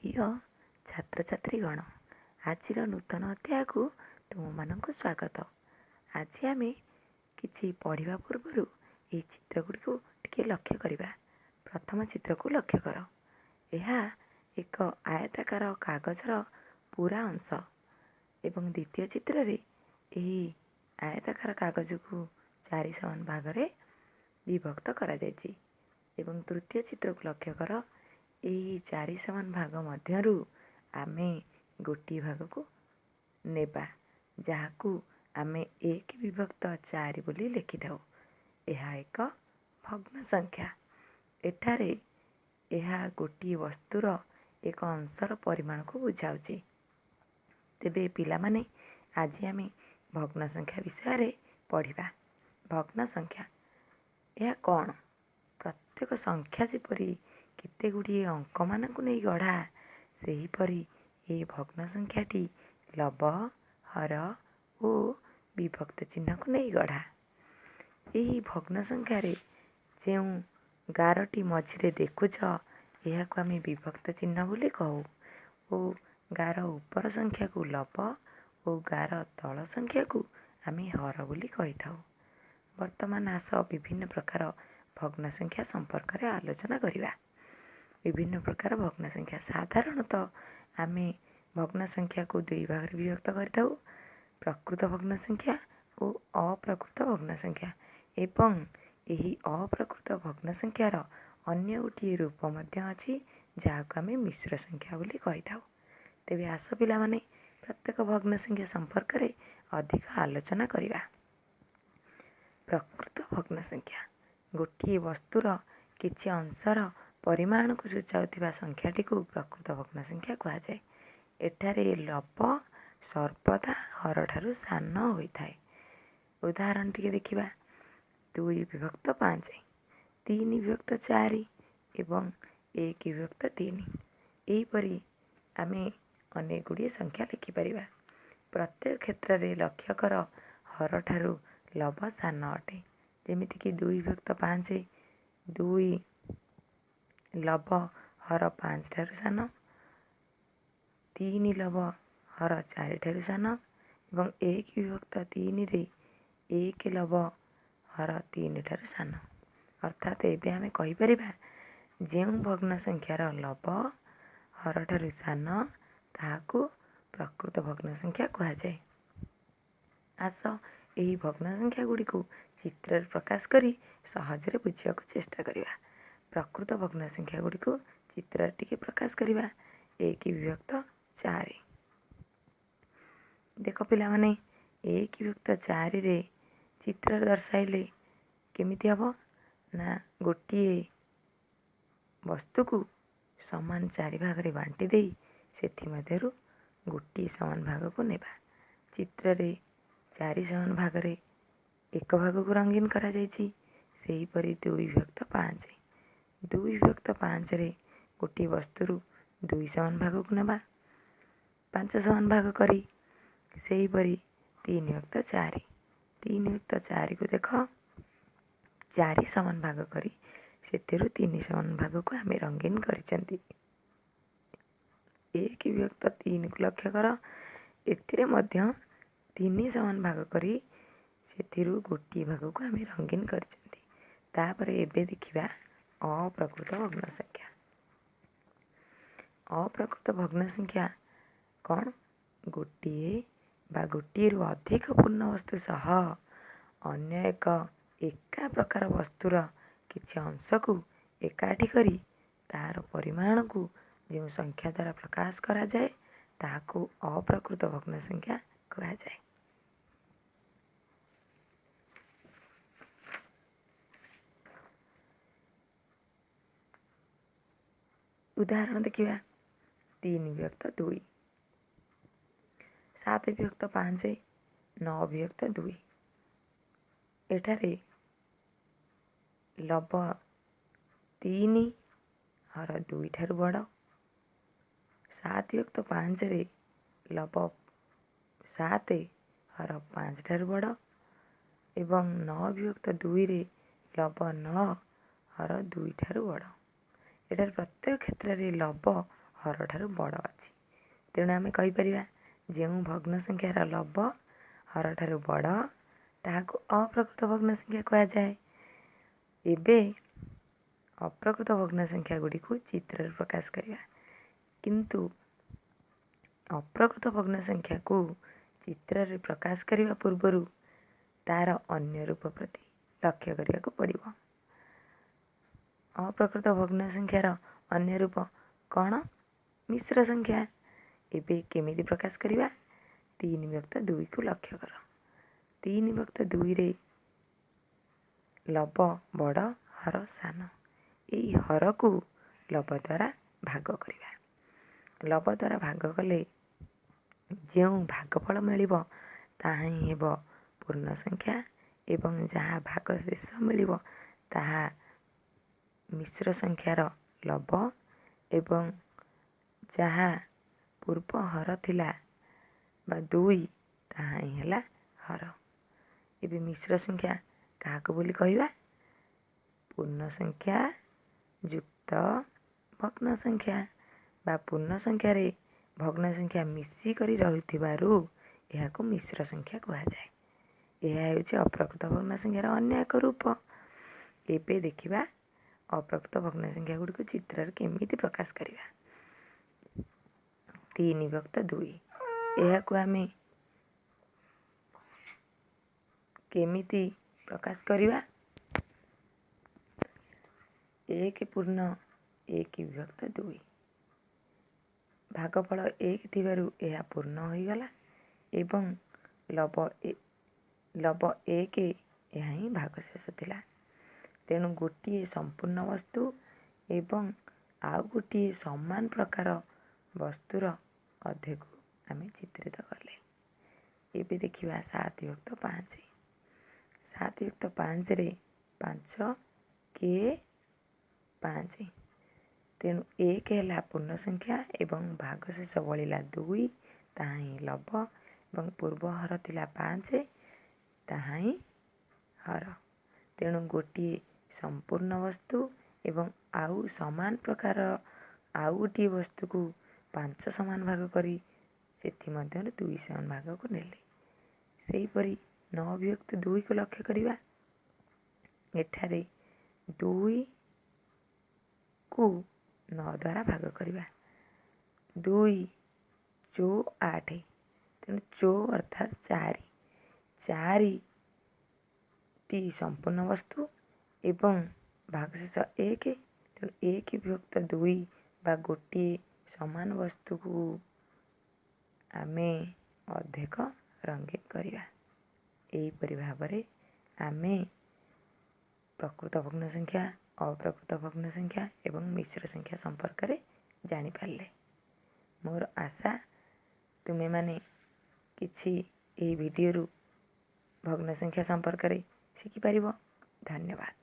ପ୍ରିୟ ଛାତ୍ରଛାତ୍ରୀଗଣ, ଆଜିର ନୂତନ ଅଧ୍ୟାୟକୁ ତୁମମାନଙ୍କୁ ସ୍ୱାଗତ। ଆଜି ଆମେ କିଛି ପଢ଼ିବା ପୂର୍ବରୁ ଏହି ଚିତ୍ରଗୁଡ଼ିକୁ ଟିକେ ଲକ୍ଷ୍ୟ କରିବା। ପ୍ରଥମ ଚିତ୍ରକୁ ଲକ୍ଷ୍ୟ କର। ଏହା ଏକ ଆୟତାକାର କାଗଜର ପୁରା ଅଂଶ ଏବଂ ଦ୍ୱିତୀୟ ଚିତ୍ରରେ ଏହି ଆୟତାକାର କାଗଜକୁ ଚାରି ସମାନ ଭାଗରେ ବିଭକ୍ତ କରାଯାଇଛି। ଏବଂ ତୃତୀୟ ଚିତ୍ରକୁ ଲକ୍ଷ୍ୟ କର। ଏହି ଚାରି ସମାନ ଭାଗ ମଧ୍ୟରୁ ଆମେ ଗୋଟିଏ ଭାଗକୁ ନେବା, ଯାହାକୁ ଆମେ 1/4 ବୋଲି ଲେଖିଥାଉ। ଏହା ଏକ ଭଗ୍ନ ସଂଖ୍ୟା। ଏଠାରେ ଏହା ଗୋଟିଏ ବସ୍ତୁର ଏକ ଅଂଶର ପରିମାଣକୁ ବୁଝାଉଛି। ତେବେ ପିଲାମାନେ, ଆଜି ଆମେ ଭଗ୍ନ ସଂଖ୍ୟା ବିଷୟରେ ପଢ଼ିବା। ଭଗ୍ନ ସଂଖ୍ୟା ଏହା କ'ଣ? ପ୍ରତ୍ୟେକ ସଂଖ୍ୟା ଯେପରି କେତେ ଗୁଡ଼ିଏ ଅଙ୍କମାନଙ୍କୁ ନେଇ ଗଢ଼ା, ସେହିପରି ଏହି ଭଗ୍ନ ସଂଖ୍ୟାଟି ଲବ, ହର ଓ ବିଭକ୍ତ ଚିହ୍ନକୁ ନେଇ ଗଢ଼ା। ଏହି ଭଗ୍ନ ସଂଖ୍ୟାରେ ଯେଉଁ ଗାରଟି ମଝିରେ ଦେଖୁଛ, ଏହାକୁ ଆମେ ବିଭକ୍ତ ଚିହ୍ନ ବୋଲି କହୁ ଓ ଗାର ଉପର ସଂଖ୍ୟାକୁ ଲବ ଓ ଗାର ତଳ ସଂଖ୍ୟାକୁ ଆମେ ହର ବୋଲି କହିଥାଉ। ବର୍ତ୍ତମାନ ଆସ ବିଭିନ୍ନ ପ୍ରକାର ଭଗ୍ନ ସଂଖ୍ୟା ସମ୍ପର୍କରେ ଆଲୋଚନା କରିବା। ବିଭିନ୍ନ ପ୍ରକାର ଭଗ୍ନ ସଂଖ୍ୟା। ସାଧାରଣତଃ ଆମେ ଭଗ୍ନ ସଂଖ୍ୟାକୁ ଦୁଇ ଭାଗରେ ବିଭକ୍ତ କରିଥାଉ, ପ୍ରକୃତ ଭଗ୍ନ ସଂଖ୍ୟା ଓ ଅପ୍ରକୃତ ଭଗ୍ନ ସଂଖ୍ୟା। ଏବଂ ଏହି ଅପ୍ରକୃତ ଭଗ୍ନ ସଂଖ୍ୟାର ଅନ୍ୟ ଗୋଟିଏ ରୂପ ମଧ୍ୟ ଅଛି, ଯାହାକୁ ଆମେ ମିଶ୍ର ସଂଖ୍ୟା ବୋଲି କହିଥାଉ। ତେବେ ଆସ ପିଲାମାନେ, ପ୍ରତ୍ୟେକ ଭଗ୍ନ ସଂଖ୍ୟା ସମ୍ପର୍କରେ ଅଧିକ ଆଲୋଚନା କରିବା। ପ୍ରକୃତ ଭଗ୍ନ ସଂଖ୍ୟା। ଗୋଟିଏ ବସ୍ତୁର କିଛି ଅଂଶର ପରିମାଣକୁ ସୂଚାଉଥିବା ସଂଖ୍ୟାଟିକୁ ପ୍ରକୃତ ଭଗ୍ନ ସଂଖ୍ୟା କୁହାଯାଏ। ଏଠାରେ ଲବ ସର୍ବଦା ହରଠାରୁ ସାନ ହୋଇଥାଏ। ଉଦାହରଣ ଟିକେ ଦେଖିବା। 2/5, 3/4 ଏବଂ 1/3। ଏହିପରି ଆମେ ଅନେକ ଗୁଡ଼ିଏ ସଂଖ୍ୟା ଲେଖିପାରିବା। ପ୍ରତ୍ୟେକ କ୍ଷେତ୍ରରେ ଲକ୍ଷ୍ୟ କର, ହରଠାରୁ ଲବ ସାନ ଅଟେ। ଯେମିତିକି 2/5, 2 ଲବ ହର 5 ଠାରୁ ସାନ, 3 ଲବ ହର 4 ଠାରୁ ସାନ ଏବଂ 1/3ରେ 1 ଲବ ହର 3 ଠାରୁ ସାନ। ଅର୍ଥାତ୍ ଏବେ ଆମେ କହିପାରିବା, ଯେଉଁ ଭଗ୍ନ ସଂଖ୍ୟାର ଲବ ହରଠାରୁ ସାନ, ତାହାକୁ ପ୍ରକୃତ ଭଗ୍ନ ସଂଖ୍ୟା କୁହାଯାଏ। ଆସ ଏହି ଭଗ୍ନ ସଂଖ୍ୟା ଗୁଡ଼ିକୁ ଚିତ୍ରରେ ପ୍ରକାଶ କରି ସହଜରେ ବୁଝିବାକୁ ଚେଷ୍ଟା କରିବା। ପ୍ରକୃତ ଭଗ୍ନ ସଂଖ୍ୟା ଗୁଡ଼ିକୁ ଚିତ୍ରରେ ଟିକେ ପ୍ରକାଶ କରିବା। 1/4। ଦେଖ ପିଲାମାନେ, 1/4ରେ ଚିତ୍ରରେ ଦର୍ଶାଇଲେ କେମିତି ହେବ ନା, ଗୋଟିଏ ବସ୍ତୁକୁ ସମାନ ଚାରି ଭାଗରେ ବାଣ୍ଟି ଦେଇ ସେଥିମଧ୍ୟରୁ ଗୋଟିଏ ସମାନ ଭାଗକୁ ନେବା। ଚିତ୍ରରେ ଚାରି ସମାନ ଭାଗରେ ଏକ ଭାଗକୁ ରଙ୍ଗୀନ କରାଯାଇଛି। ସେହିପରି 2/5। 2/5ରେ ଗୋଟିଏ ବସ୍ତୁରୁ 2 ସମାନ ଭାଗକୁ ନେବା 5 ସମାନ ଭାଗ କରି। ସେହିପରି 3/4। 3/4କୁ ଦେଖ, 4 ସମାନ ଭାଗ କରି ସେଥିରୁ 3 ସମାନ ଭାଗକୁ ଆମେ ରଙ୍ଗୀନ କରିଛନ୍ତି। 1/3କୁ ଲକ୍ଷ୍ୟ କର। ଏଥିରେ ମଧ୍ୟ 3 ସମାନ ଭାଗ କରି ସେଥିରୁ ଗୋଟିଏ ଭାଗକୁ ଆମେ ରଙ୍ଗୀନ କରିଛନ୍ତି। ତାପରେ ଏବେ ଦେଖିବା ଅପ୍ରକୃତ ଭଗ୍ନ ସଂଖ୍ୟା। ଅପ୍ରକୃତ ଭଗ୍ନ ସଂଖ୍ୟା କ'ଣ? ଗୋଟିଏ ବା ଗୋଟିଏରୁ ଅଧିକ ପୂର୍ଣ୍ଣ ବସ୍ତୁ ସହ ଅନ୍ୟ ଏକ ଏକା ପ୍ରକାର ବସ୍ତୁର କିଛି ଅଂଶକୁ ଏକାଠି କରି ତାହାର ପରିମାଣକୁ ଯେଉଁ ସଂଖ୍ୟା ଦ୍ୱାରା ପ୍ରକାଶ କରାଯାଏ, ତାହାକୁ ଅପ୍ରକୃତ ଭଗ୍ନ ସଂଖ୍ୟା କୁହାଯାଏ। ଉଦାହରଣ ଦେଖିବା। 3/2, 7/5, 9/2। ଏଠାରେ ଲବ 3 ହର 2 ଠାରୁ ବଡ଼। 7/5ରେ ଲବ 7 ହର 5 ଠାରୁ ବଡ଼ ଏବଂ 9/2ରେ ଲବ 9 ହର 2 ଠାରୁ ବଡ଼। ଏଠାରେ ପ୍ରତ୍ୟେକ କ୍ଷେତ୍ରରେ ଲବ ହରଠାରୁ ବଡ଼ ଅଛି। ତେଣୁ ଆମେ କହିପାରିବା, ଯେଉଁ ଭଗ୍ନ ସଂଖ୍ୟାର ଲବ ହରଠାରୁ ବଡ଼, ତାହାକୁ ଅପ୍ରକୃତ ଭଗ୍ନ ସଂଖ୍ୟା କୁହାଯାଏ। ଏବେ ଅପ୍ରକୃତ ଭଗ୍ନ ସଂଖ୍ୟା ଗୁଡ଼ିକୁ ଚିତ୍ରରେ ପ୍ରକାଶ କରିବା। କିନ୍ତୁ ଅପ୍ରକୃତ ଭଗ୍ନ ସଂଖ୍ୟାକୁ ଚିତ୍ରରେ ପ୍ରକାଶ କରିବା ପୂର୍ବରୁ ତା'ର ଅନ୍ୟ ରୂପ ପ୍ରତି ଲକ୍ଷ୍ୟ କରିବାକୁ ପଡ଼ିବ। ଅପ୍ରକୃତ ଭଗ୍ନ ସଂଖ୍ୟାର ଅନ୍ୟ ରୂପ କ'ଣ? ମିଶ୍ର ସଂଖ୍ୟା। ଏବେ କେମିତି ପ୍ରକାଶ କରିବା? 3 ବିଭକ୍ତ 2କୁ ଲକ୍ଷ୍ୟ କର। 3 ବିଭକ୍ତ 2ରେ ଲବ ବଡ଼, ହର ସାନ। ଏଇ ହରକୁ ଲବ ଦ୍ୱାରା ଭାଗ କରିବା। ଲବ ଦ୍ୱାରା ଭାଗ କଲେ ଯେଉଁ ଭାଗଫଳ ମିଳିବ, ତାହା ହିଁ ହେବ ପୂର୍ଣ୍ଣ ସଂଖ୍ୟା ଏବଂ ଯାହା ଭାଗ ଶେଷ ମିଳିବ, ତାହା ମିଶ୍ର ସଂଖ୍ୟାର ଲବ ଏବଂ ଯାହା ପୂର୍ବ ହର ଥିଲା ବା 2, ତାହା ହିଁ ହେଲା ହର। ଏବେ ମିଶ୍ର ସଂଖ୍ୟା କାହାକୁ ବୋଲି କହିବା? ପୂର୍ଣ୍ଣ ସଂଖ୍ୟା ଯୁକ୍ତ ଭଗ୍ନ ସଂଖ୍ୟା ବା ପୂର୍ଣ୍ଣ ସଂଖ୍ୟାରେ ଭଗ୍ନ ସଂଖ୍ୟା ମିଶିକରି ରହୁଥିବାରୁ ଏହାକୁ ମିଶ୍ର ସଂଖ୍ୟା କୁହାଯାଏ। ଏହା ହେଉଛି ଅପ୍ରକୃତ ଭଗ୍ନ ସଂଖ୍ୟାର ଅନ୍ୟ ଏକ ରୂପ। ଏବେ ଦେଖିବା ଅପ୍ରକୃତ ଭଗ୍ନ ସଂଖ୍ୟା ଗୁଡ଼ିକୁ ଚିତ୍ରରେ କେମିତି ପ୍ରକାଶ କରିବା। 3 ବିଭକ୍ତ 2, ଏହାକୁ ଆମେ କେମିତି ପ୍ରକାଶ କରିବା? 1 ପୂର୍ଣ୍ଣ 1 ବିଭକ୍ତ 2। ଭାଗଫଳ 1 ଥିବାରୁ ଏହା ପୂର୍ଣ୍ଣ ହୋଇଗଲା ଏବଂ ଲବ 1, ଏହା ହିଁ ଭାଗଶେଷ ଥିଲା। ତେଣୁ ଗୋଟିଏ ସମ୍ପୂର୍ଣ୍ଣ ବସ୍ତୁ ଏବଂ ଆଉ ଗୋଟିଏ ସମାନ ପ୍ରକାର ବସ୍ତୁର ଅଧେକୁ ଆମେ ଚିତ୍ରିତ କଲେ। ଏବେ ଦେଖିବା 7 ବିଭକ୍ତ 5। 7 ବିଭକ୍ତ 5ରେ 5 କେ 5। ତେଣୁ 1 ହେଲା ପୂର୍ଣ୍ଣ ସଂଖ୍ୟା ଏବଂ ଭାଗଶେଷ ବଳିଲା 2, ତାହା ହିଁ ଲବ ଏବଂ ପୂର୍ବ ହର ଥିଲା 5, ତାହା ହିଁ ହର। ତେଣୁ ଗୋଟିଏ ସମ୍ପୂର୍ଣ୍ଣ ବସ୍ତୁ ଏବଂ ଆଉ ସମାନ ପ୍ରକାର ଆଉ ଗୋଟିଏ ବସ୍ତୁକୁ 5 ସମାନ ଭାଗ କରି ସେଥିମଧ୍ୟରୁ 2 ସମାନ ଭାଗକୁ ନେଲେ। ସେହିପରି 9 ବିଭକ୍ତ 2କୁ ଲକ୍ଷ୍ୟ କରିବା। ଏଠାରେ 2କୁ 9 ଦ୍ୱାରା ଭାଗ କରିବା। 2 ଚଉ 8, ତେଣୁ ଚଉ ଅର୍ଥାତ୍ 4। 4ଟି ସମ୍ପୂର୍ଣ୍ଣ ବସ୍ତୁ ଏବଂ ଭାଗଶେଷ 1, ତେଣୁ 1 ବିଭକ୍ତ 2 ବା ଗୋଟିଏ ସମାନ ବସ୍ତୁକୁ ଆମେ ଅଧେକ ରଙ୍ଗୀନ କରିବା। ଏହିପରି ଭାବରେ ଆମେ ପ୍ରକୃତ ଭଗ୍ନ ସଂଖ୍ୟା, ଅପ୍ରକୃତ ଭଗ୍ନ ସଂଖ୍ୟା ଏବଂ ମିଶ୍ର ସଂଖ୍ୟା ସମ୍ପର୍କରେ ଜାଣିପାରିଲେ। ମୋର ଆଶା, ତୁମେମାନେ କିଛି ଏହି ଭିଡ଼ିଓରୁ ଭଗ୍ନ ସଂଖ୍ୟା ସମ୍ପର୍କରେ ଶିଖିପାରିବ। ଧନ୍ୟବାଦ।